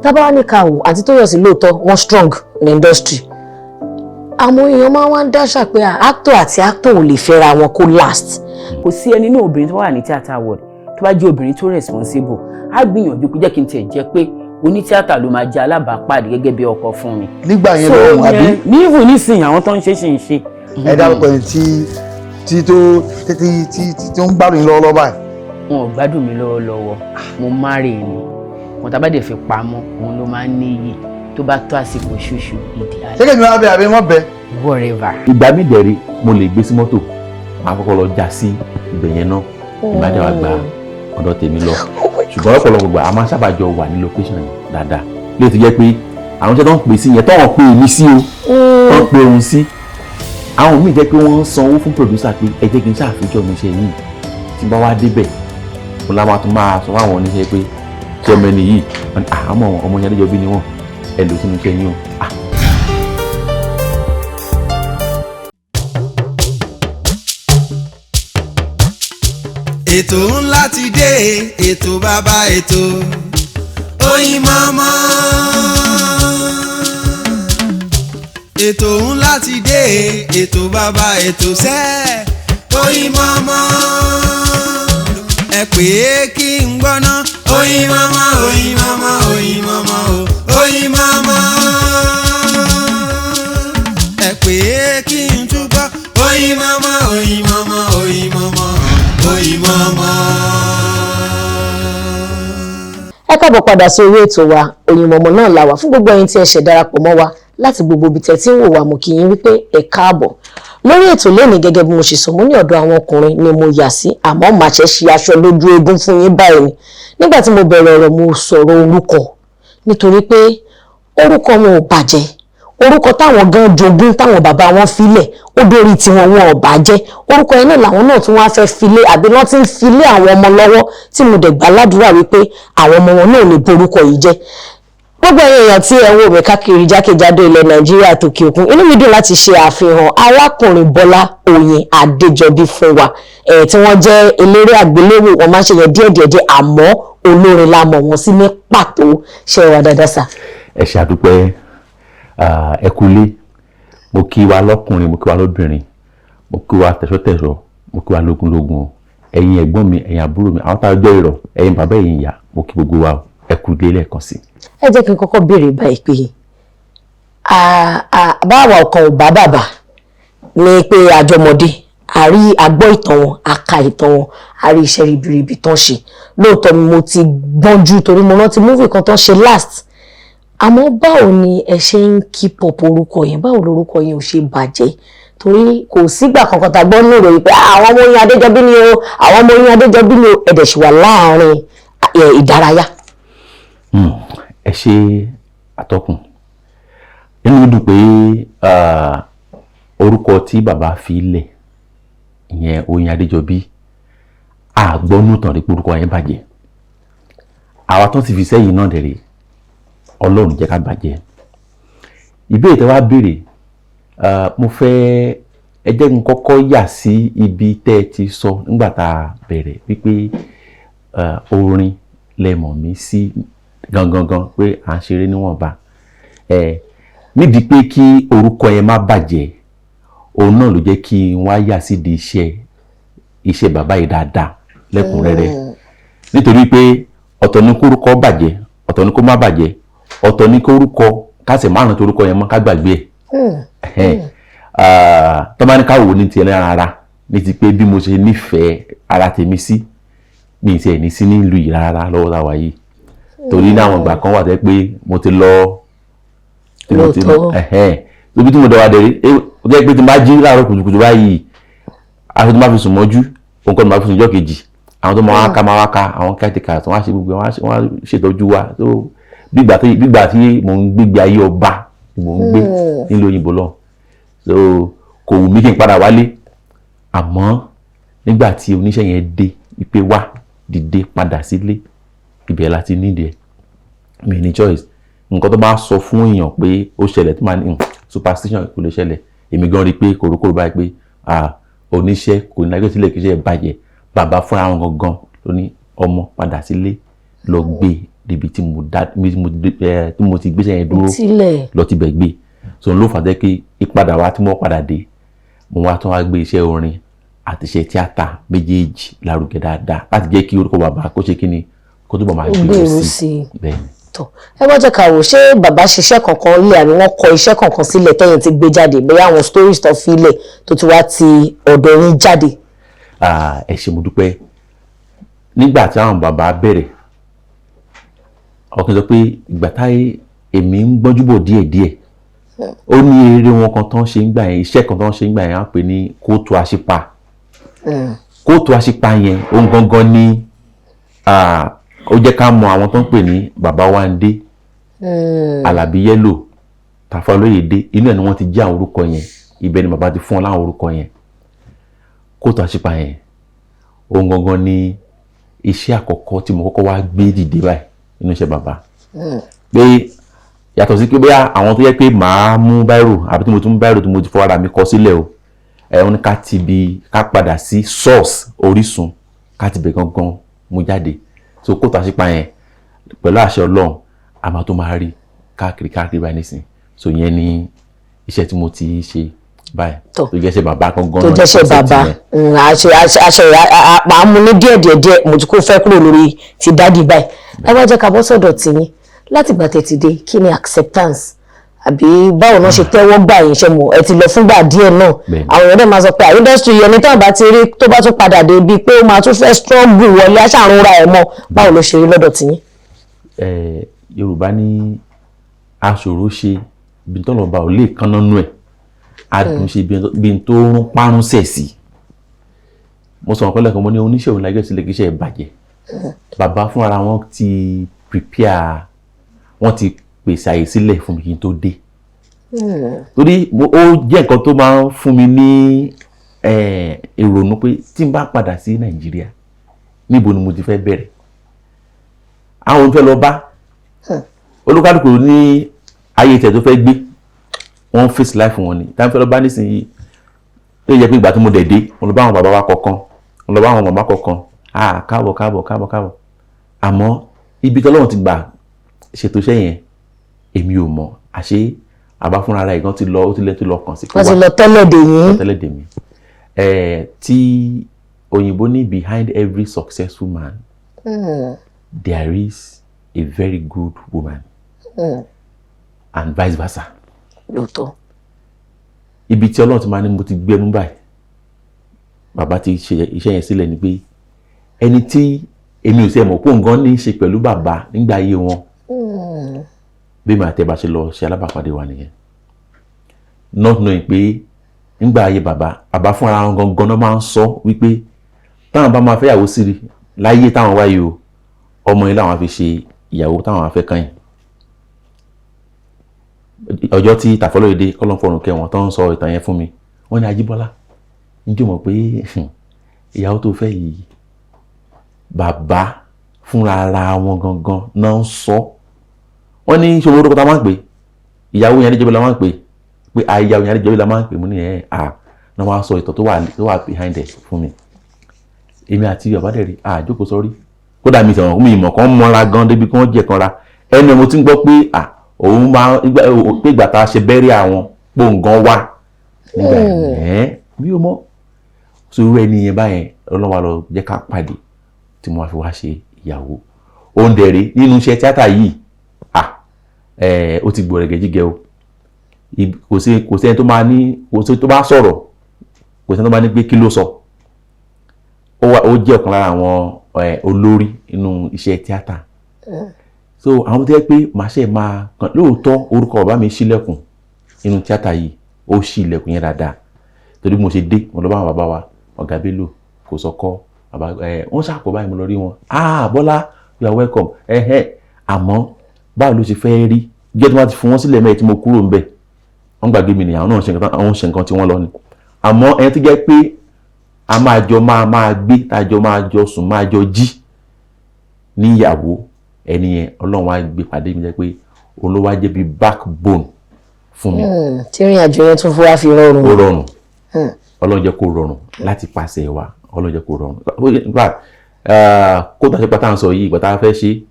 Tábà wá ní ká wò, àǹtí Tóyọ̀sí lóòótọ́ wọ́n strong ní industry. Àwọn èèyàn máa wá ń dáṣà pé actor àti actor ò lè fẹ́ra wọn kó last. Kò sí ẹni náà, obìnrin tó wà ní theatre world, tó bá jẹ́ obìnrin tó responsible, á gbìyànjú pé jẹ́ kí n tiẹ̀ jẹ́ pé onítíátà ló máa jẹ́ alábàápàdé gẹ́gẹ́ bí ọkọ fún mi. Nígbà yẹn lọ́hùn, àbí? Ní ìwò nísìnyí, àwọn tó ń ṣe ṣì ń ṣe. Ẹ dárúkọ ẹni tí tí tó tí tí tí ó ń gbádùn yín lọ́wọ́lọ́wọ́ báyìí. Wọn ò gbádùn mi lọ́wọ́lọ́wọ́. Mo marry ni. Wọn tá bá dẹ̀ fi pamọ́, òun ló máa ń níyì. Tó bá tó àsìkò, ṣoṣù ìdí Ṣé kèmí wá bẹ àbí wọ́n bẹ? Whatever. Ìgbà mi dẹ̀rí, mo lè gbé sí mọ́tò, máa kọ́kọ́ lọ já sí ibẹ̀ yẹn náà, ìbàdàn wa gba ọ̀dọ̀ tèmi lọ. Ṣùgbọ́n ọ̀pọ̀lọpọ̀ gbà, a máa ń sábà jọ wà ní location yẹn dáadáa, lè tó jẹ́ pé àwọn iṣẹ́ tó ń pè sí yẹn, tó ń pè mí sí o, tó ń pè òun sí, àwọn míì jẹ́ pé wọ́n ń sanwó fún producer pé ẹ jẹ́ kí n ṣàfihàn mi iṣẹ́ yìí. Tí bá wá débẹ̀, mo lá máa tún máa sọ fáwọn oníṣẹ́ pé ṣé ọmọ ẹni yìí? Wọ́n ní àmọ́ ọmọ yẹn Adéjọbí ni wọ́n, ẹ lò sínú iṣẹ́ yín o. Ètò ńlá ti dé, ètò bàbá ètò, Oyinmomo. Ètò ńlá ti dé, ètò bàbá ètò sẹ́, Oyinmomo. Ẹ pè é kí n gbọ́ná. Oyinmomo, Oyinmomo, Oyinmomo o, Oyinmomo. Ẹ pè é kí n túbọ̀. Oyinmomo, Oyinmomo, Oyinmomo, Oyinmomo. Ẹ káàbọ̀ padà sí orí ètò wa Oyinmomo náà la wà. Fún gbogbo ẹ̀yin tí ẹ ṣẹ̀ darapọ̀ mọ́ wa láti gbogbo ibi tẹ́ tí ń wò wá, mo kí yín wípé ẹ káàbọ̀ lórí ètò lónìí. Gẹ́gẹ́ bí mo ṣe sọ, mo ní ọ̀dọ̀ àwọn ọkùnrin ni mo yà sí, àmọ́ màá ṣe ṣe aṣọ lójú eégún fún yín báyìí ni. Nígbà tí mo bẹ̀rẹ̀ ọ̀rọ̀, mo sọ̀rọ̀ orúkọ, nítorí pé orúkọ wọn ò bàjẹ́. Orúkọ táwọn gan jogún, táwọn bàbá wọn filẹ̀, ó dórí tiwọn, wọn ò bàjẹ́. Orúkọ yẹn náà làwọn náà tún wá fẹ́ filé, àbí wọ́n ti ń filé àwọn ọmọ lọ́wọ́, tí mo dẹ̀ gbà ládùúrà wípé àwọn ọmọ wọn náà lè borúkọ yìí jẹ́. Gbogbo ẹ̀yin èèyàn tí ẹ ń wò mí káàkiri jákèjádò ilẹ̀ Nàìjíríà, tòkè òkun, inú mi dùn láti ṣe àfihàn arákùnrin Bọ́lá Oyin Adéjọbí fún wa, ẹ̀ tí wọ́n jẹ́ eléré àgbéléwò. Wọ́n máa ń ṣe yẹn díẹ̀díẹ̀, àmọ́ olórin la mọ̀ wọ́n sí ní pàtó. Ṣe wà dáadáa, sà? Ẹ ṣe, àdúpẹ́. Ẹ kúlé. Mo kí wa lọ́kùnrin, mo kí wa lóbìnrin, mo kí wa tẹ̀sọ́tẹ̀sọ́, mo kí wa lógúnlógún o. Ẹ̀yin ẹ̀gbọ́n mi, ẹ̀yin àbúrò mi, àwọn táwọn jẹ́ ìrọ̀, ẹ̀yin bàbá, ẹ̀yin ìyá, mo kí gbogbo wa o. Ẹ kú ilé lẹ́ẹ̀kan sí. Ẹ jẹ́ kí n kọ́kọ́ béèrè báyìí pé báwa ọ̀kan ò bá bàbá ní pé àjọmọdé àrí àgbọ́ ìtàn wọn, àka ìtàn wọn, àrí iṣẹ́ ribiribi tán ṣe. Lóòótọ́ mo ti gbọ́njú, torí mo rántí movie kan tán ṣe last. Àmọ́ báwo ni ẹ ṣe ń keep up orúkọ yẹn? Báwo lorúkọ yẹn ò ṣe bàjẹ́? Torí kò sígbà kankan tá a gbọ́ ní ìròyìn pé àwọn ọmọ Oyin Adéjọbí ni o, àwọn ọmọ Oyin Adéjọbí ni o. Ẹ̀dẹ̀ ṣì wà láàárín ìdárayá. Ẹ ṣe, àtọkùn. Inú mi dùn pé orúkọ tí bàbá fi lẹ̀ ìyẹn Oyin Adéjọbí, àgbọ́nú tàn rí pé orúkọ yẹn bàjẹ́. Àwa tó ti fi sẹ́yìn náà dẹ̀rẹ̀, Ọlọ́run jẹ́ ká bàjẹ́. Ìbéèrè tẹ́ wá béèrè, mo fẹ́ ẹ jẹ́ n kọ́kọ́ yà sí ibi tẹ́ ẹ ti sọ nígbà tá a bẹ̀rẹ̀ wípé orin lẹ mọ̀ mí sí gangan gan, pé à ń ṣeré níwọ̀nba ẹ. Nídìí pé kí orúkọ yẹn má bàjẹ́, òun náà ló jẹ́ kí n wá yà sídìí iṣẹ́ bàbá yìí dáadáa lẹ́kùnrẹ́rẹ́, nítorí pé ọ̀tọ̀ ní kórúkọ bàjẹ́, ọ̀tọ̀ ní kó má bàjẹ́, ọ̀tọ̀ ní kórúkọ ká sì má rántí orúkọ yẹn mọ́, ká gbàgbé ẹ̀. Tó bá ní ká wò ní tiẹ̀ lára ara ní ti pé bí mo ṣe nífẹ̀ẹ́ ara tèmi sí, mi ì tiẹ̀ ní sí nílùú yìí rárá lọ́wọ́ táwa yìí, torí ní àwọn ìgbà kan wà tẹ́ pé mo ti lọ tí mo ti tóbi tí mo dọ̀wà dẹ̀rí, ó jẹ́ pé tí n bá jí láàárọ̀ kùtùkùtù báyìí, aṣọ tí n bá fi sùn mọ́jú, òun kọ́ ni màá fi sùn ọjọ́ kejì. Àwọn tó máa wá ká máa wá ká, àwọn caretakers, wọ́n á ṣe gbogbo, wọ́n á ṣètọ́jú wa. Tó gbígbà tí mò ń gbégbé ayé ọba mò ń gbé nílùú òyìnbó lọ, so kò wù mí kí n padà wálé. Àmọ́ nígbà tí oníṣẹ́ yẹn dé wípé wá dìde padà sílé, ibẹ̀ láti nídìí ẹ̀, mi ní choice. Nǹkan tó bá sọ fún èèyàn pé ó ṣẹlẹ̀, tó máa ní superstition, kò lè ṣẹlẹ̀. Èmi gan rí i pé kòrókòrò báyìí pé oníṣẹ́ kò ní lágbẹ́ sílẹ̀ kí iṣẹ́ bàjẹ́. Bàbá fúnra wọn gangan ló ní ọmọ padà sílé lọ gbé. Débi tí mo dá tí mo ti gbéṣẹ́ yẹn dúró Sílẹ̀. lọ ti bẹ̀ gbé. So ló fà á jẹ́ pé ìpadà wa tí mo padà dé, mo wá tún wá gbé iṣẹ́ orin àti iṣẹ́ tíátà méjèèjì lárugẹ dáadáa láti jẹ́ kí orúkọ bàbá kó ṣe kí ni, kó túbọ̀ máa Gbèrú gbèrú sí sí i. Bẹ́ẹ̀ ni. Tọ, ẹ wá jẹ́ ká wò, ṣé bàbá ṣiṣẹ́ kankan lẹ̀ àbí wọ́n kọ iṣẹ́ kankan sílẹ̀ tẹ́yìn ti gbé jáde, bóyá àwọn stories tó fi lẹ̀ tó ti wá ti ọ̀dọ̀ yín jáde? Ah, ẹ ṣé, mo dúpẹ́. Nígbà tí àwọn bàbá bẹ̀rẹ̀, ọkàn sọ pé ìgbà táyé èmi ń gbọ́njú bọ̀ díẹ̀díẹ̀, ó ní eré wọn kan tán ṣe ń gbà yẹn, iṣẹ́ kan tán ṣe ń gbà yẹn, á pè ní Kóòtù Àṣìpa. Kóòtù Àṣìpa yẹn, òun gangan ni ó jẹ́ ká mọ àwọn tó ń pè ní Bàbá Wándé, Àlàbí Yẹ́lò, Tàfà Olóyèdé. Inú ẹ̀ ni wọ́n ti jí àwọn orúkọ yẹn. Ibẹ̀ ni bàbá ti fún wọn láwọn orúkọ yẹn. Kóòtù Àṣìpa yẹn, òun gangan ni iṣẹ́ àkọ́kọ́ tí mo kọ́kọ́ wá gbé dìde báyìí nínú iṣẹ́ bàbá, pé yàtọ̀ sí pé bóyá àwọn tó yẹ pé màá mú báírò àbí tí mo tún mú báírò tí mo ti fọwọ́ ara mi kọ sílẹ̀ o, ẹ̀ wọ́n ní ká ti bi ká padà sí source, orísun, ká ti bẹ̀ gangan mú jáde. So Kóòtù Àṣìpa yẹn, pẹ̀lú àṣẹ Ọlọ́run, a máa tó máa rí káàkiri káàkiri báyìí nísìn. So ìyẹn ni iṣẹ́ tí mo ti ṣe báyìí Tó. tó jẹ́ iṣẹ́ bàbá gangan Tó náà, jẹ́ṣẹ́ concept bàbá yẹn. Àṣẹ àṣẹ màá mú ní díẹ̀ díẹ̀ díẹ̀. Mo ti kó fẹ́ kúrò lórí ti daddy báyìí. Ẹ wá jẹ́ ká bọ́ sọ́dọ̀ tiyín. Láti ìgbà tẹ́ ti dé, kí ni acceptance àbí báwo náà ṣe tẹ́wọ́ gbà yín? Ṣe mọ̀ ẹ ti lọ fúngbà díẹ̀ náà? Bẹ́ẹ̀ni. Àwọn èèyàn dẹ̀ máa sọ pé industry yẹn ní táwọn bá ti rí tó bá tún padà dé, bíi pé ó máa tún fẹ́ struggle wọlé, aṣàrúnra ẹ̀ mọ́. Báwo ló ṣe rí lọ́dọ̀ tiyín? Yorùbá ní aṣòro ṣe bí tọ́lọ́ba ò lè kánná nú ẹ̀, adùn ṣe bí n tó rún párún sẹ̀ sí. Mo sọ̀rọ̀ pẹ́lẹ́ kan, mo ní oníṣẹ́ òun lájọ́ sílẹ̀ kí iṣẹ́ ẹ̀ bàjẹ́. Bàbá fúnra wọn ti prepare, wọ́n ti pèsè àyè sílẹ̀ fún mi kí n tó dé, torí ó jẹ́ nǹkan tó máa ń fún mi ní ìrònú pé tí n bá padà sí Nàìjíríà, níbo ni mo ti fẹ́ bẹ̀rẹ̀? Àwọn fẹ́ lọ bá olúkálùkù ní ayé tẹ̀ tó fẹ́ gbé, wọ́n face life wọn ni táwọn fẹ́ lọ bá nísìnyí. Ó yẹ pé ìgbà tí mo dẹ̀ dé, mo lọ bá àwọn bàbá wa kọ̀ọ̀kan, mo lọ bá àwọn màmá kọ̀ọ̀kan, ah, káàbọ̀, káàbọ̀, káàbọ̀, káàbọ̀. Àmọ́ ibi tí Ọlọ́run ti gbà ṣètò iṣẹ́ yẹn, èmi ò mọ̀. Àṣé àbá fúnra ara ẹ̀ gan ti lọ, ó ti lẹ́ tó lọ kàn sí. Wọ́n ti lọ tẹ́lẹ̀ dè yín. Tẹ́lẹ̀ dè mí. Tí òyìnbó ní, "Behind every successful man there is a very good woman and vice versa." Ibi tí Ọlọ́run ti máa ní mo ti gbé mú báyìí, bàbá ti ṣe iṣẹ́ yẹn sílẹ̀, ni pé ẹni tí èmi ò tiẹ̀ mọ̀ pé òun gan ní í ṣe pẹ̀lú bàbá nígbà ayé wọn, bí mi àti ẹ̀ bá ṣe lọ ṣe alábàápàdé wa nìyẹn, not knowing pé nígbà ayé bàbá, bàbá fúnra wọn gangan náà máa ń sọ wípé táwọn bá máa fẹ́yàwó sí rí láyé táwọn wáyé o, ọmọ yìí làwọn fi ṣe ìyàwó táwọn afẹ́ kàn yín. Ọjọ́ tí Tàfọ́lóyèdè kọ́lọ́fọ̀rùn kẹwọn tó ń sọ ìtàn yẹn fún mi, wọ́n ní, "Ajíbọ́lá, njẹ́ o mọ̀ pé ìyàwó tó fẹ́ yìí, bàbá fúnra ara wọn gangan náà ń sọ?" Wọ́n ní ṣòwò orúkọ tá a máa ń pè ìyàwó yẹn, Adéjọbí la máa ń pè, pé àyàwó yẹn Adéjọbí la máa ń pè. Mú ní ẹ̀ à náà wọ́n á sọ ìtàn tó wà behind ẹ̀ fún mi. Èmi àti bàbá dẹ̀ rí àjókòó sọ́rí, kódà mi sọ̀rọ̀ mi ìmọ̀ kan mọ́ra gan débi kí wọ́n jẹ́ kan ra ẹnu. Mo ti ń gbọ́ pé à òun máa pé ìgbà tá a ṣe bẹ́rí àwọn pòǹgàn wà nígbà yẹn, mi ò mọ̀. So irú ẹni yẹn báyẹn, Ọlọ́run wa lọ jẹ́ ká pàdé tí mo wá fi wá ṣe ìyàwó. Òun dẹ̀ rí nínú iṣẹ́ tíátà yìí, à ó ti gbọ̀rẹ̀gẹ̀ jígẹ̀ o. Kò sí ẹni tó máa ní, kò sí tó bá sọ̀rọ̀, kò sí ẹni tó máa ní pé kí ló sọ. Ó wà, ó jẹ́ ọ̀kan lára àwọn olórí nínú iṣẹ́ tíátà. So àwọn tó yẹ pé màá ṣe máa kàn lóòótọ́, orúkọ bàbá mi ṣílẹ̀kùn nínú tíátà yìí, ó ṣí ilẹ̀kùn yẹn dáadáa, torí bí mo ṣe dé, mo lọ bá àwọn bàbá wa, ọ̀gá Bello kò sọkọ bàbá ẹ, wọ́n ṣàkó báyìí, mo lọ rí wọn, "Ah, Bọ́lá, you are welcome." Ẹ̀hẹ́, àmọ́ báwo ló ṣe fẹ́ rí jẹ́ tí wọ́n ti fún wọn sílẹ̀ mẹ́rin tí mo kúrò ńbẹ̀, wọ́n gbàgbé mi nìyàwó náà ṣe nǹkan, àwọn ṣe nǹkan tí wọ́n lọ ni. Àmọ́ ẹni tó jẹ́ pé a máa jọ máa gbé, tá a jọ máa jọ sùn, máa jọ jí níyàwó, ẹni yẹn, Ọlọ́run wá gbé pàdé mi, jẹ́ pé òun ló wá jẹ́ bí backbone fún mi. Tí ìrìn àjò yẹn tún fún wa fi rọrùn. Ó rọrùn, Ọlọ́run jẹ́ kó rọrùn láti pàṣẹ wa, Ọlọ́run jẹ́ kó rọrùn. In fact, kó tó àṣepá tá à ń sọ yìí, ìgbà tá a fẹ́ ṣe,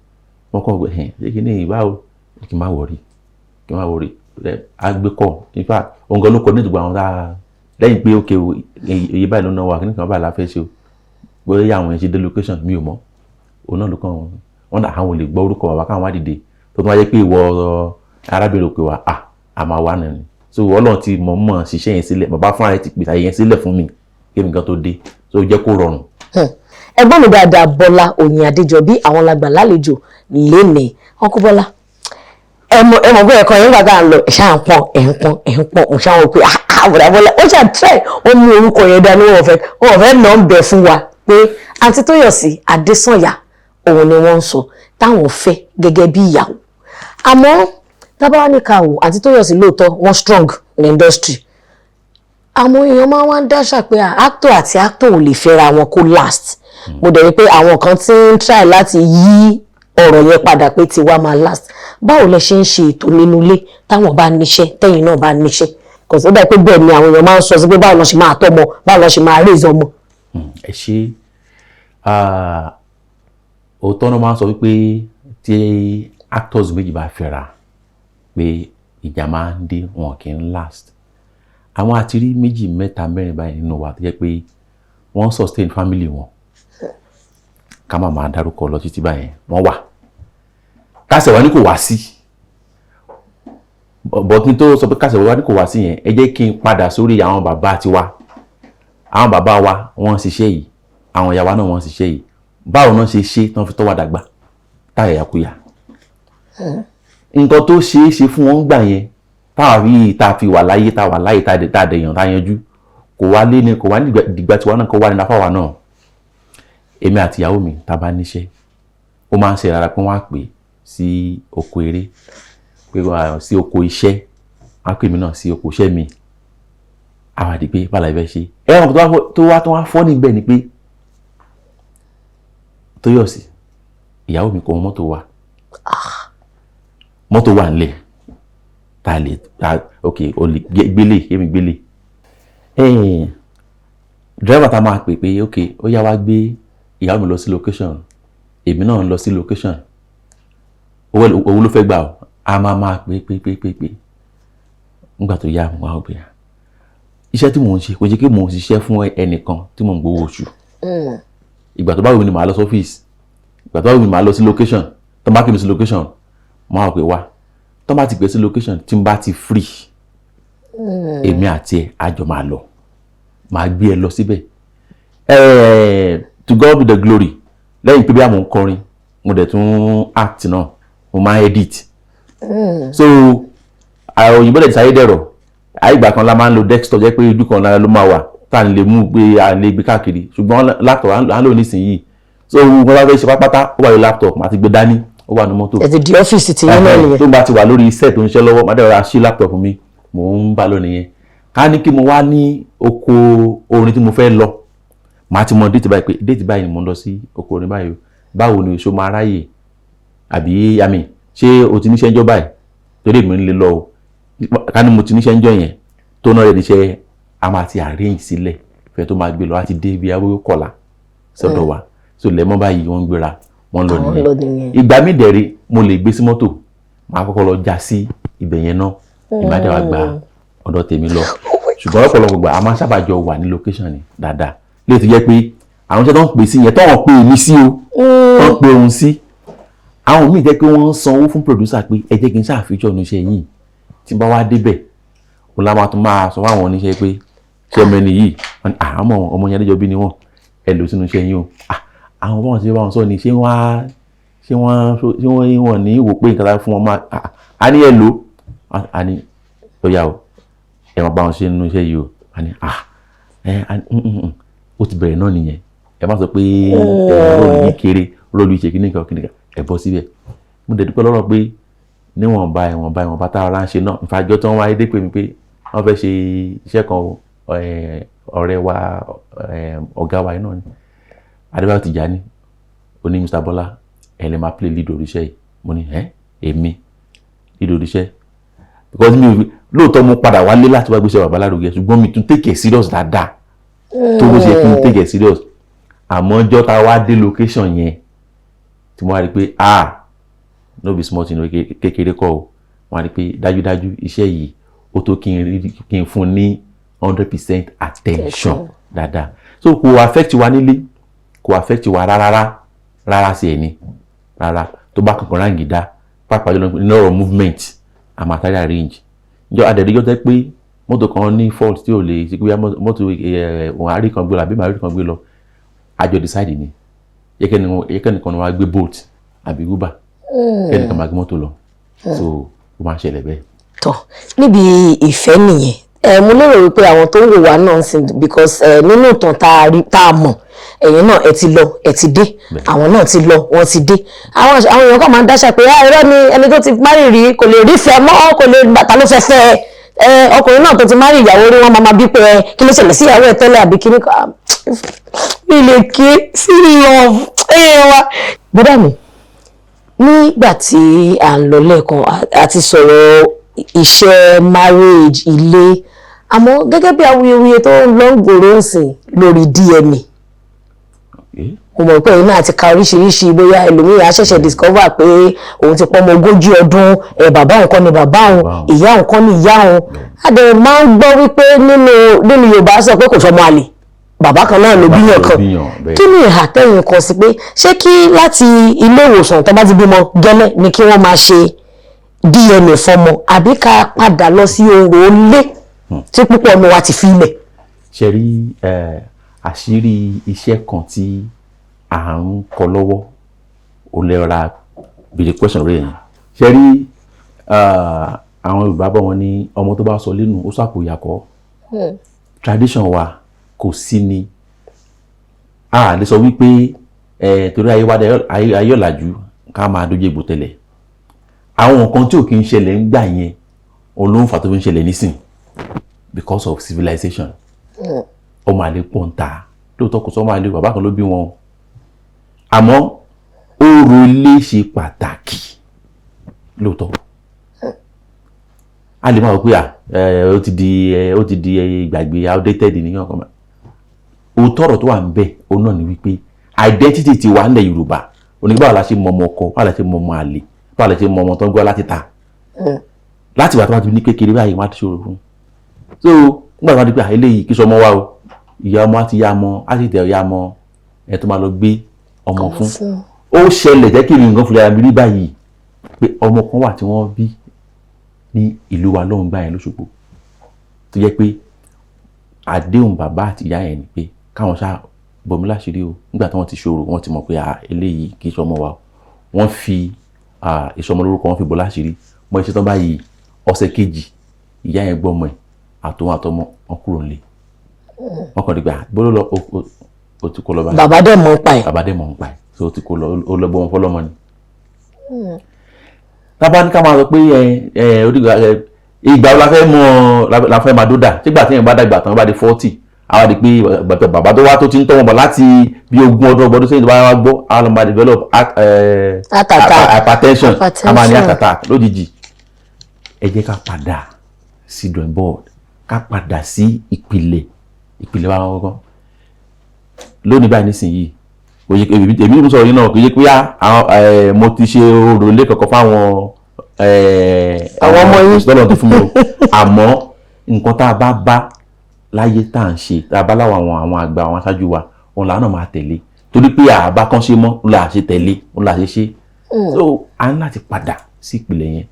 Wọ́n kọ́ ẹ̀ ṣé kí ní ìbáwo, kí n má worry, kí n má worry. Á gbé kọ́. In fact, òun gan ló kọ́ ní ìdìbò àwọn tá a lẹ́yìn pé ok o, iye báyìí ló ná wa, kí ní kan báyìí la fẹ́ ṣe o. Bóyá àwọn yẹn ṣe dé location, mi ò mọ̀. Òun náà ló kàn wọ́n. Wọ́n náà àwọn ò lè gbọ́ orúkọ bàbá káwọn wá dìde tó tún wá jẹ́ pé ìwọ arábìnrin òkè wa à a máa wá nìyẹn. So Ọlọ́run ti mọ̀ mọ̀ ṣiṣẹ́ yẹn sílẹ̀, bàbá fúnra rẹ̀ ti pèsè àyè yẹn sílẹ̀ fún mi kí èmi gan tó dé, so jẹ́ kó rọrùn. Ẹ̀gbọ́n mi dáadáa, Bọ́lá Oyin Adéjọbí, àwọn làgbà lálejò lénìí. Ọkọ Bọ́lá, ẹ mọ̀ pé ẹ̀kọ́ yẹn gbàgbà ń lọ, ẹ̀ ṣáà ń pọ́n, ẹ̀ ń pọ́n, ẹ̀ ń pọ́n. Òun ṣáà wọ́n pé àbùdá Bọ́lá ó ṣáà try, ó mú orúkọ yẹn dání. Wọ́n fẹ́ nà ń bẹ̀ fún wa pé àǹtí Tóyọ̀sí Adésànyà òun ni wọ́n ń sọ táwọn fẹ́ gẹ́gẹ́ bí ìyàwó. Àmọ́ tábà ní ká wò, àǹtí Tóyọ̀sí lóòótọ́ wọ́n strong ní industry. Àwọn èèyàn máa wá ń dáṣà pé actor àti actor ò lè fẹ́ra wọn kó last. Mo dẹ̀ rí pé àwọn kan ti ń try láti yí ọ̀rọ̀ yẹn padà pé tiwa máa last. Báwo lẹ ṣe ń ṣe ètò nínú ilé táwọn bá níṣẹ́, tẹ́yìn náà bá níṣẹ́? Kò sí bẹ́ẹ̀ pé bẹ́ẹ̀ ni àwọn èèyàn máa ń sọ sí pé báwo lọ ṣe máa tọ́mọ, báwo lọ ṣe máa raise ọmọ. Ẹ ṣe. Òótọ́ náà máa ń sọ wípé tí actors méjì bá fẹ́ra pé ìjà máa ń dé, wọn kì í last. Àwọn àtìrí méjì, mẹ́ta, mẹ́rin báyìí nínú wa tó jẹ́ pé wọ́n sustain family wọn, ká má máa dárúkọ lọ títí báyẹn. Wọ́n wà kásẹ̀ wá ní kò wá sí bọ̀. Kí n tó sọ pé kásẹ̀ wá ní kò wá sí yẹn, ẹ jẹ́ kí n padà sórí àwọn bàbá tiwa. Àwọn bàbá wa wọ́n ń ṣiṣẹ́ yìí, àwọn ìyá wa náà wọ́n ń ṣiṣẹ́ yìí. Báwo náà ṣe ṣe tán fi tọ́ wa dàgbà táyà yakuya? Nǹkan tó ṣeé ṣe fún wọn gbà yẹn táwa fi tá a fi wà láyé, tá a wà láyé, tá a dẹ̀ yàn, tá a yanjú, kò wá lé ní kò wá ní dìgbà tiwa náà kò wá ní láfàwà náà. Èmi àti ìyàwó mi, tá a bá níṣẹ́, ó máa ń ṣe rárá pé wọ́n á pè sí oko eré, pé wọ́n á sí oko iṣẹ́, wọ́n á pè mí náà sí oko iṣẹ́ mi. Àwọn àdìgbé bàlá ìfẹ́ ṣe ẹ wọn tó wá fọ́ níbẹ̀ ni pé Tóyọ̀sí ìyàwó mi kò mọ mọ́tò wa. Mọ́tò wà nílẹ̀ tá a lè ta. Ok, o lè gbélé, kémi gbélé dírẹ́bà tá a máa pè pé ok, ó yá, wá gbé ìyàwó mi lọ sí location, èmi náà ń lọ sí location, owó ló fẹ́ gbà ó. A máa pè pè pè pè pè. Nígbà tó yá, mo wá gbé iṣẹ́ tí mò ń ṣe, kò jẹ́ kí mò ń ṣiṣẹ́ fún ẹnìkan tí mò ń gbowó oṣù. Ìgbà tó bá wù mí ni màá lọ sọ́fíìsì, ìgbà tó bá wù mí ni màá lọ sí location. Tó bá pè mí sí location, màá wò pé wá. Tó bá ti pè sí location, tí n bá ti free, èmi àti ẹ á jọ máa lọ, màá gbé ẹ lọ síbẹ̀. To God be the glory. Lẹ́yìn pé bí àmọ́ ń kọrin, mo dẹ̀ tún act náà, mo máa ń edit. So àwọn òyìnbó dẹ̀ ti sáyé dẹ̀rọ̀. Àyè ìgbà kan la máa ń lo desktop, jẹ́ pé ojú kan lára ló máa wà tá à ń lè mú gbé, à ń lè gbé káàkiri, ṣùgbọ́n laptop à ń lò nísìnyí. So nǹkan bá fẹ́ ṣe pápátá, ó wà lórí laptop, màá ti gbé dání, ó wà ní mọ́tò. Ẹ ti di ọ́fíìsì tí yín náà nìyẹn. Tó bá ti wà lórí iṣẹ́ tó ń ṣe lọ́wọ́, má dẹ̀ rọra ṣí laptop mi, mò ń bá lọ nìyẹn. Ká ní kí mo wá ní oko orin tí mo fẹ́ lọ, màá ti mọ date báyìí pé date báyìí ni mo ń lọ sí oko orin báyìí o. Báwo ni o máa ráyè àbí àmì ṣé o ti níṣẹ́ ń jọ báyìí torí èmi ń lè lọ o? Ká ní mo ti níṣẹ́ ń jọ yẹn tó náà rẹ̀ níṣẹ́, a máa ti arrange sílẹ̀ fẹ́ tó máa gbé lọ láti dé bí awó kọ̀la sọ́dọ̀ wa. So lẹ́mọ́ báyìí, wọ́n ń gbéra, wọ́n lọ Àwọn nìyẹn. lọ nìyẹn. Ìgbà mi dẹ̀rẹ̀, mo lè gbé sí mọ́tò, màá kọ́kọ́ lọ já sí ibẹ̀ yẹn náà, ìbádẹ́ wa gba ọ̀dọ̀ tèmi lọ. Ṣùgbọ́n ọ̀pọ̀lọpọ̀ gbà, a máa ń sábà jọ wà ní location ni dáadáa lè tó jẹ́ pé àwọn iṣẹ́ tó ń pè sí yẹn, tó ń pè mí sí o, tó ń pè òun sí, àwọn míì jẹ́ pé wọ́n ń sanwó fún producer pé ẹ jẹ́ kí n ṣàfihàn ọ̀nà iṣẹ́ yìí. Tí n bá wá débẹ̀, òun la máa tún máa sọ fáwọn oníṣẹ́ pé ṣé ọmọ ẹni yìí? Wọ́n ní àmọ́ ọmọ yẹn Adéjọbí ni wọ́n, ẹ lò sínú iṣẹ́ yín o. Àwọn báwọn ṣe báwọn sọ ni, ṣé wọ́n wọ́n ní wò pé nǹkan tá fún wọn máa a ní ẹ lò á ní ó yá o, ẹ máa bá wọn ṣe nínú iṣẹ́ yìí o. A ní ẹ a ní ó ti bẹ̀rẹ̀ náà nìyẹn. Ẹ má sọ pé ẹ role yìí kéré, role yìí ṣe kíní kan kíní kan, ẹ bọ́ síbẹ̀. Mo dẹ̀ dúpẹ́ lọ́rọ̀ pé níwọ̀nba ìwọ̀nba ìwọ̀nba tá a rà ń ṣe náà, ìfàjọ tí wọ́n wáyé dé pè mí pé wọ́n fẹ́ ṣe iṣẹ́ kan o, ọ̀rẹ́ wa, ọ̀gá wa náà ni, Adébáyọ̀ Tìjání, ó ní, "Mr. Bọ́lá, ẹ lè máa play lead oríṣẹ́ yìí." Mo ní, "Ẹ́, èmi lead oríṣẹ́?" Because mi ò lóòótọ́, mo padà wálé láti wá gbéṣẹ́ bàbá lárugẹ, ṣùgbọ́n mi tún take it serious dáadáa tó bó ṣe yẹ kí n take it serious. Àmọ́ ọjọ́ tá a wá dé location yẹn tí mo wá rí i pé ah No be small thing o, kékeré kọ́ o. Wọ́n á rí pé dájúdájú iṣẹ́ yìí, ó tó kí n rí, kí n fún ní 100% attention dáadáa. So kò affect wa nílé, kò affect wa rárá rárá sí ẹ̀ ní rárá. Tó bá kankan ráǹgìdá, pàápàá jùlọ nínú ọ̀rọ̀ movement, a máa tàrí arrange jọ adẹ̀ríjọ́ tẹ́ pé mọ́tò kan ní fault tí ò lè ṣe pé mọ́tò òun àárí kan gbé lọ àbí màá rí kan gbé lọ, àjọ decide ni yẹ́kẹ́nìkan ni wọ́n á gbé Bolt àbí Uber, kẹ́nìkan máa gbé mọ́tò lọ. So ó máa ń ṣẹlẹ̀ bẹ́ẹ̀. Tọ níbi ìfẹ́ nìyẹn. Ẹ mo lérò wípé àwọn tó ń wò wá náà ń sìn, because ẹ nínú ìtàn tá a rí, tá a mọ̀, ẹ̀yin náà ẹ ti lọ, ẹ ti dé, àwọn náà ti lọ, wọ́n ti dé. Àwọn èèyàn kan máa ń dáṣà pé, "Ah, irọ́ ni, ẹni tó ti marry rí kò lè rí fẹ́ mọ́, kò lè bàtà ló fẹ́ fẹ́ ẹ." Ọkùnrin náà tó ti marry ìyàwó rí, wọ́n máa bí pé ẹ kí ló ṣẹlẹ̀ sí ìyàwó ẹ tẹ́lẹ̀ àbí kí ni mi lè ké sí love ẹ wa. Bọ́dà mi, nígbà tí à ń lọ lẹ́ẹ̀kan, a ti sọ̀rọ̀ iṣẹ́, marriage, ilé, àmọ́ gẹ́gẹ́ bí awuyewuye tó ń lọ ń gbòòrò ń sìn lórí DNA, mo mọ̀ pé ẹ̀yin náà ti ka oríṣiríṣi, bóyá ẹlòmíràn á ṣẹ̀ṣẹ̀ discover pé òun ti pọ́nmọ 40 ọdún ẹ̀, bàbá òun kọ́ ni bàbá òun, ìyá òun kọ́ ni ìyá òun. A dẹ̀ máa ń gbọ́ wípé nínú Yorùbá sọ pé kò sọmọ àlè, bàbá kan náà ló bíyàn kan. Kí ni ìhà tẹ̀yìn kọ sí pé ṣé kí láti ilé ìwòsàn tó bá ti bímọ gẹ́lẹ́ ni kí wọ́n máa ṣe DNA fọmọ, àbí ká padà lọ sí orò lé tí púpọ̀ ọmọ wa ti fi ilẹ̀? Ṣe rí àṣírí iṣẹ́ kan tí à ń kọ lọ́wọ́, ó lè ra béèrè question rẹ̀ yẹn. Ṣe rí, àwọn Yorùbá bọ̀, wọ́n ní ọmọ tó bá sọ lẹ́nu, ó sàpò ìyàkọ́. Tradition wa kò sí ni a lè sọ wípé torí ayé wa ayé ọ̀làjú, ká máa dojú egbò tẹ́lẹ̀. Àwọn nǹkan tí ò kí ń ṣẹlẹ̀ ń gbà yẹn, òun ló ń fà tó fi ń ṣẹlẹ̀ nísìn because of civilization. Ọmọ àlè pọ̀ ń ta lóòótọ́, kò sọ́mọ àlè, bàbá kan ló bí wọn o. Àmọ́ orò ilé ṣe pàtàkì lóòótọ́. A lè máa wọ pé à ó ti di ìgbàgbé, outdated ní ọkàn mọ́. Òótọ́ ọ̀rọ̀ tó wà ń bẹ̀ òun náà ni wípé identity ti wà nílẹ̀ Yorùbá òní. Báwo la ṣe mọ ọmọ ọkọ? Báwo la ṣe mọ ọmọ àlè? Báwo la ṣe mọ ọmọ tó ń gbọ́ láti ta láti ìgbà tó bá ti ní kékeré báyìí, wọ́n á ti ṣòro fún un. So nígbà tó bá di pé eléyìí kí sọmọ wa o, ìyá ọmọ á ti yá ọmọ, á sì tẹ̀ ọ̀yá ọmọ ẹ̀ tó máa lọ gbé ọmọ fún. Ó ṣẹlẹ̀ jẹ́ kí nǹkan fúnra mi rí báyìí pé ọmọ kan wà tí wọ́n bí ní ìlú wa lọ́hùn gbà yẹn lóṣogbo, tó jẹ́ pé àdéhùn bàbá àti ìyá yẹn ni pé káwọn ṣáà bọ̀mí láṣìírí o. Nígbà tí wọ́n ti ṣòro, wọ́n ti mọ̀ pé eléyìí kì í ṣe ọmọ wa o. Wọ́n fi ìṣọmọ lórúkọ, wọ́n fi bọ̀ láṣìírí mọ iṣẹ́ tán báyìí. Ọ̀sẹ̀ kejì, ìyá yẹn gbọ́ ọmọ ẹ̀ àtòun àtọmọ wọn kúrò nílé. Wọn kàn dìgbà bó ló lọ, ó ti kó lọ báyìí. Bàbá dẹ̀ mọ̀ ń pa ẹ̀. Bàbá dẹ̀ mọ̀ ń pa ẹ̀, so ó ti kó lọ, ó lọ gbọ́ wọn fọlọ́mọ ni. Tábà ní ká máa sọ pé ẹ ẹ onígbà ẹ ìgbà wo la fẹ́ mọ la fẹ́ máa dódà sígbà tí èèyàn bá dàgbà tán, bá di 40, àwa di pé bàbá tó wá tó ti ń tọ́ wọn bọ̀ láti bí 20 ọdún, 30 ọdún sẹ́yìn, tó bá wá gbọ́, àwọn ló máa develop heart attack. Hypertension, a máa ní heart Hypertension. attack lójijì. Ẹ jẹ́ ká padà sí drawing board, ká padà sí ìpìlẹ̀, ìpìlẹ̀ wa gangan. Lónìí báyìí nísìnyìí, kò yẹ èmi ń sọ̀rọ̀ yìí náà, kò yẹ pé àwọn mo ti ṣe orò ilé kankan fáwọn àwọn ọmọ yín. Òṣìṣẹ́ tó fún mi o. Àmọ́ nǹkan tá a bá bá láyé tá à ń ṣe, tá a bá láwọn àwọn àgbà, àwọn aṣáájú wa, òun làwọn náà máa tẹ̀lé, torí pé àbá kan ṣe mọ́ òun là ṣe tẹ̀lé, òun là ṣe ṣe. So a ní láti padà sí ìpìlẹ̀ yẹn.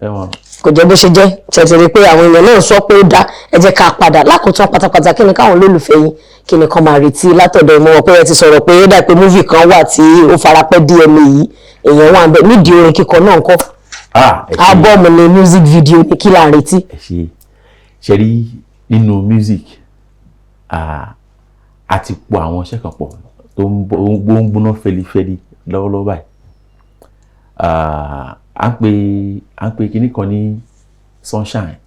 Ẹ̀wọ̀n. Kò jẹ́ bó ṣe jẹ́ ṣètìlẹ́ pé àwọn èèyàn náà sọ pé ó dá. Ẹ jẹ́ ká padà lákòótán pátápátá. Kí ni káwọn olólùfẹ́ yín, kí ni kán máa retí látọ̀dọ̀ ìmọ̀ wọn? Pé ẹ ti sọ̀rọ̀ pé ó dà pé movie kan wà tí ó farapẹ́ DNA yìí, èèyàn wà ń bẹ nídìí orin kíkọ náà ńkọ́? Ah, ẹ ṣe. Album ni, music video ni, kí là ń retí? Ẹ ṣe. Ṣe rí, nínú music, a ti po àwọn iṣẹ́ kan pọ̀ tó ń gbóná fẹlifẹli lọ́wọ́lọ́wọ́ báyìí. À ń pè kinní kan ní sunshine.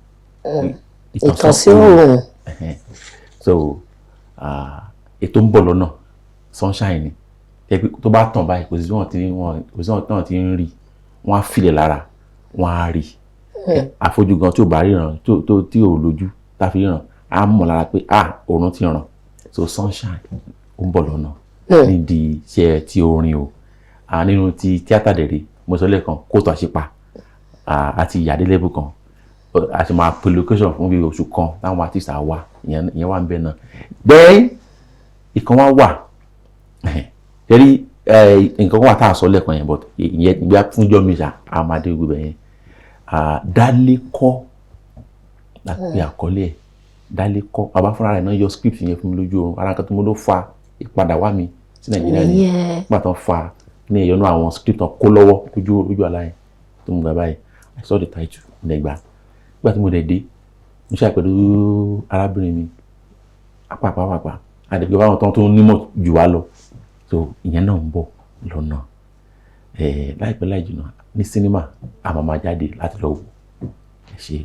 Ìtànsí òòrùn. Ẹhẹ́n. So ètò ń bọ̀ lọ́nà, sunshine ni. Jẹ́ pé tó bá tàn báyìí, kò sí wọn tí wọ́n ti ń rí, wọ́n á filẹ̀ lára, wọ́n á rí. Àfojú gan tí ò bá ríran, tó tí ò lójú tá a fi ríran, á mọ̀ lára pé ah, òòrùn ti ràn. So sunshine ó ń bọ̀ lọ́nà nídìí iṣẹ́ tí orin o. Nínú ti tíátà dẹ̀rẹ̀, mo sọ lẹ́ẹ̀kan, kóòtù àṣepa àti ìyàdé level kan, a ti máa pe location fún bí oṣù kan táwọn artist á wá. Ìyẹn wà ń bẹ náà. Then ìkan wá wà ṣẹ́rí, nǹkan kan wà tá a sọ lẹ́ẹ̀kan yẹn, but ìyẹn ìgbà fúnjọ́ mi ṣá, a máa dé gbogbo yẹn. Dálékọ́ la pe àkọlé ẹ̀. Dálékọ́, bàbá fúnra rẹ̀ náà yọ script yẹn fún mi lójú oorun. Ara nǹkan tó mo ló fa ìpadà wá mi sí Nàìjíríà ni nígbà tó ń fa ní ìyọnu àwọn script náà kó lọ́wọ́ lójú àlá yẹn tó mú gbà báyìí. I saw the title nígbà tí mo dẹ̀ dé, mo ṣe pẹ̀lú arábìnrin mi apapapapa àdìgbò báwọn tó ń nímọ̀ jù wá lọ. So ìyẹn náà ń bọ̀ lọ́nà láìpẹ́ láì jìnnà ní sinimá, àmọ́ máa jáde láti lọ wò. Ẹ ṣe.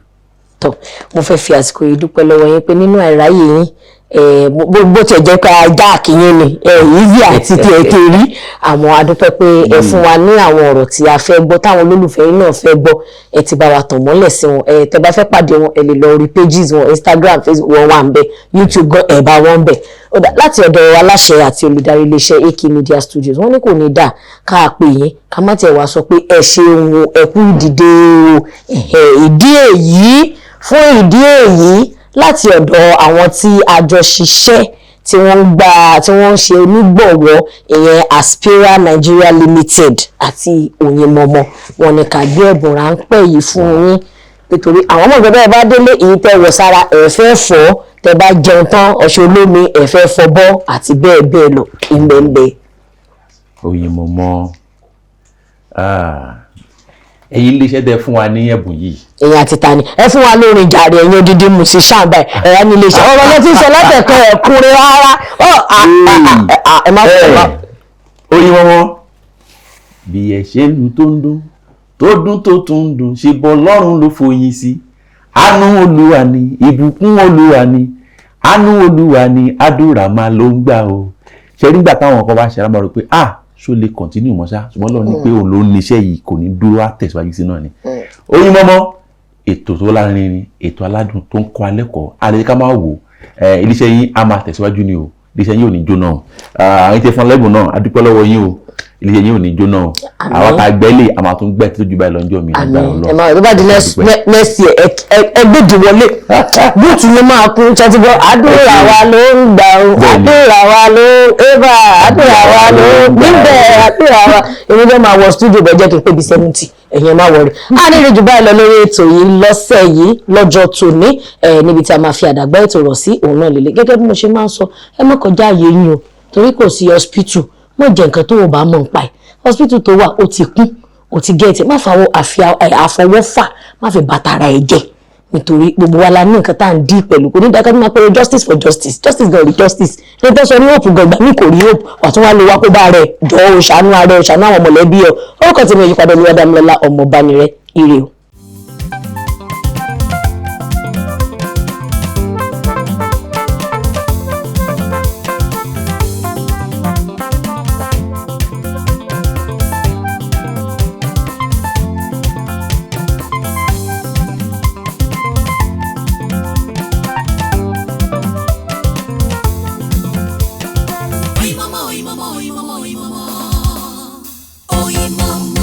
Tọ, mo fẹ́ fi àsìkò yìí dúpẹ́ lọ́wọ́ yín pé nínú àìráyè yín, bó tiẹ̀ jẹ́ pé ajá àkìyìn ni easy àti tiẹ̀ tèrí, àmọ́ a dúpẹ́ pé ẹ fún wa ní àwọn ọ̀rọ̀ tí a fẹ́ gbọ́, táwọn olólùfẹ́ yín náà fẹ́ gbọ́. Ẹ ti bá wa tàn mọ́lẹ̀ sí wọn. Ẹ tẹ́ bá fẹ́ pàdé wọn, ẹ lè lọ orí pages wọn, Instagram, Facebook, wọn wà ń bẹ, YouTube gan, ẹ bá wọn ń bẹ. Ó dà, láti ọ̀dọ̀ aláṣẹ àti olùdarí iléeṣẹ́ AK Media Studios, wọ́n ní kò ní dà ká pè yín ká má tiẹ̀ wá sọ pé ẹ ṣeun o, ẹ kú ìdìde o. Ìdí èyí, fún ìdí èyí, láti ọ̀dọ̀ àwọn tí a jọ ṣiṣẹ́, tí wọ́n ń gbà, tí wọ́n ń ṣe onígbọ̀wọ́, ìyẹn Aspira Nigeria Limited àti Oyinmomo, wọn ní ká gbé ẹ̀bùn ráńpẹ́ yìí fún yín, nítorí àwọn ọmọ ìgbẹ́ bá délé, èyí tẹ́ wọ̀ sára, ẹ̀ fẹ́ fọ̀, tẹ́ bá jẹun tán, ọṣẹ olómi, ẹ̀ fẹ́ fọbọ́ àti bẹ́ẹ̀ bẹ́ẹ̀ lọ, ìgbẹ̀ǹgbẹ̀. Oyinmomo, ẹ̀yin iléeṣẹ́ tẹ́ fún wa ní ẹ̀bùn yìí. Ẹ̀yin àti ta ni ẹ fún wa lórin jàre? Ẹ̀yin odidi musician báyìí, ẹ̀yà ní iléeṣẹ́ ọ̀rọ̀ ló ti sọ látẹ̀kọ́ ẹ̀kúnrin rárá. Ẹ má fẹ́ má. Oyinmomo, bí ẹ ṣe ń lu tó ń dún, tó dún, tó tún ń dùn, ṣe bọ́ Ọlọ́run ló foyín sí. Àánú Olúwa ni, ìbùkún Olúwa ni, àánú Olúwa ni, àdúrà máa ló ń gbà o. Ṣe nígbà táwọn kan bá ṣe alábàárò rò pé ah, ṣó lè continue mọ́ ṣá, ṣùgbọ́n Ọlọ́run ní pé òun ló ní iṣẹ́ yìí, kò ní dúró, á tẹ̀síwájú sí náà ni. Oyinmomo, ètò tó lárinrin, ètò aládùn tó ń kọ́ alẹ́ kọ́ alẹ́ ká máa wò. Iléeṣẹ́ yín á máa tẹ̀síwájú ni o, iléeṣẹ́ yín ò ní jóná o. Àwọn tí fún lẹ́bùn náà, a dúpẹ́ lọ́wọ́ yín o, iléeṣẹ́ yín ò ní jóná o. Àwọn tá a gbẹ́lẹ̀, a máa tún gbẹ́ tó ju báyìí lọ́jọ́ mi lágbára Ọlọ́run. Ẹ máa tó bá di next year, ẹ gbèdì wọlé, búùtù ló máa kún ṣàtìgbọ́. Àdúrà wa ló ń gbà o, àdúrà wa ló ébà, àdúrà wa ló níbẹ̀, àdúrà wa. Èmi jẹ́ máa wọ studio bẹ́ẹ̀, jẹ́ kí n pé bí 70, ẹ̀yin máa wọrí. A ní ìrìnjú báyìí lọ lórí ètò yìí lọ́sẹ̀ yìí, lọ́jọ́ tòní, níbi tí a máa fi àdàgbà ètò rọ̀ sí òun náà lélẹ̀. Gẹ́gẹ́ bí mo ṣe máa ń sọ, ẹ má kọjá àyè yín o, torí kò sí hospital. Mọ̀ jẹ́ nǹkan tó o bá mọ̀ ń pa ẹ̀. Hospital tó wà ó ti kún, ó ti gẹ̀ẹ́tì. Má fàwọ́ àfọwọ́fà, má fi bàtà ara ẹ̀ jẹ́, nítorí gbogbo wa la ní nǹkan tá à ń dí pẹ̀lú. Kò ní dáká tó máa pẹ̀lú justice for justice, justice gan rí justice ní tó sọ ní hope gan, ìgbà mi kò rí hope, wà tún wá lè wá kó bá rẹ̀ jọ ò ṣàánú ara ẹ̀, ò ṣàánú àwọn mọ̀lẹ́bí ẹ̀. Orúkọ tèmi ò yípadà, Olúwadámilọ́lá Ọmọbánirẹ́. Ire o. Oyinmomo, Oyinmomo, Oyinmomo, Oyinmomo. Oyinmomo.